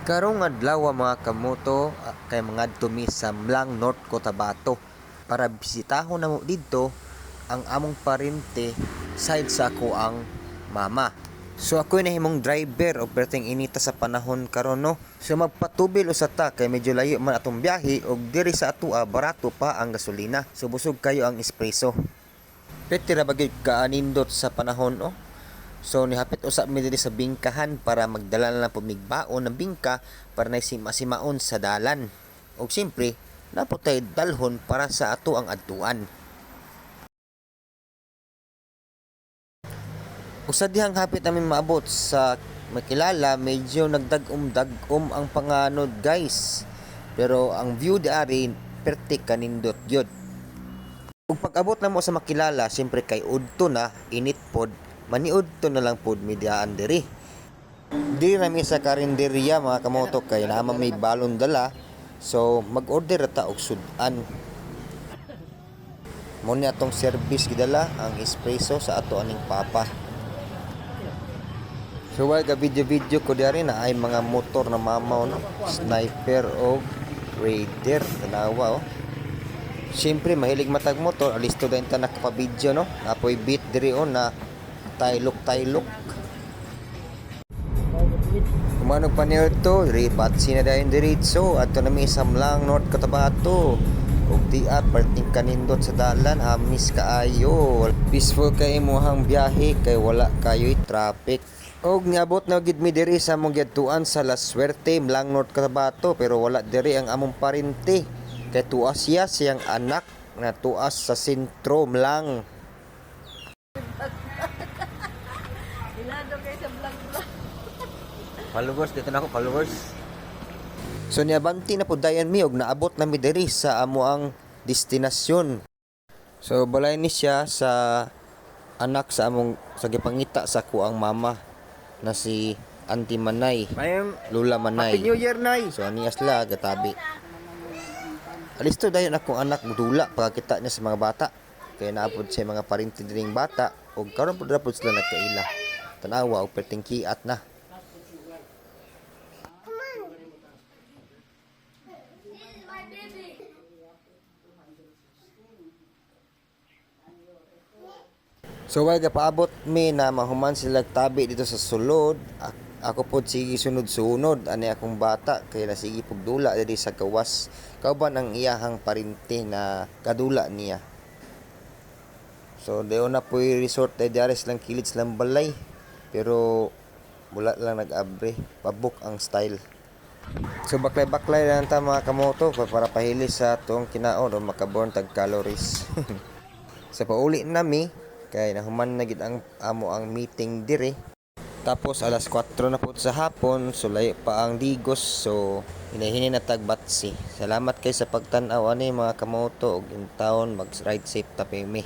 Karong adlaw, mga kamoto, kay mangadto mi sa M'lang, North Cotabato para bisitahon namo didto ang among parente side sa akoang mama. So ako'y nahimong driver og perting inita sa panahon karon, no. So magpatubil usa ta kay medyo layo man atong biyahe og diri sa atoa barato pa ang gasolina. So busog kayo ang espresso. Pwede ra ba gyud kaanindot sa panahon, oh? So nihapit usab mi diri sa bingkahan para magdala na lang pud mig baon ng bingka para nay sima-simaon sa dalan. Og siyempre, naa pod tay dalhon para sa ato ang adtuan. Usa dihang hapit namin maabot sa Makilala, medyo nagdag-om-dag-om ang panganod, guys. Pero ang view diari perti kanindot gyud. Ug pag-abot namo sa Makilala, siyempre kay udto na, init pod, maniudto na lang pod mi diyaan diri. Diri nami sa karinderya, mga kamoto, kay naa man may balon dala. So mag-order ra ta og sud-an. Mao ni atong service gidala ang espresso sa ato aning papa. So while ga video video ko diari na ay mga motor na mamaw, no. Sniper o Raider, tanawa oh. Siyempre mahilig matag motor, alisto dayon ta nakapa-video, no. Napoy beat diri oh na taylok taylok. Kumanog pa niyo to, diri patsi na dayon diretso adto na mi sa M'lang, North Cotabato. Ug di perting kanindot sa dalan, hamis kaayo. Peaceful kay imuhang biyahe kay wala kayo'y traffic. Og niabot na gid mi diri sa among giadtuan sa La Suerte, M'lang, North Cotabato, pero wala diri ang among parente. Kay tuas siya siyang anak na tuas sa sentro M'lang. Ilado kayo sa vlog vlog. Followers, dito na ako, followers. So niabanti na po dayon mi og naabot na mi diri sa amo ang destinasyon. So balay ni siya sa anak sa among sa gipangita sa kuang mama na si Auntie Manay, Mayong Lula Happy Manay. New Year, Nay. So niya sila gatabi. Alisto dayon akong anak mudula pagkakita niya sa mga bata. Kaya naapod siya mga parinti diring bata og karon pud ra pud sila nagkaila. Tanawa og perting kiat na. So while gapaabot mi na mahuman sila tabi dito sa sulod, ako pod sige sunod-sunod ani akong bata kay na sige pugdula diri sa gawas. Kauban ang iyahang parinte na kadula niya. So dayon na po'y resort ay diari silang kilid silang balay. Pero wala lang nag-abre, pabok ang style. So baklay-baklay lang ta, mga kamoto, para pahilis sa atong kinaon o makaburn tag calories. Sa pauli nami kay nahuman na gid ang amo ang meeting dire. Tapos alas 4 na po sa hapon, so layo pa ang Digos, so hinahini na tag batsi. Salamat kay sa pagtan-aw ani, mga kamoto, ug in town mag ride safe ta mi.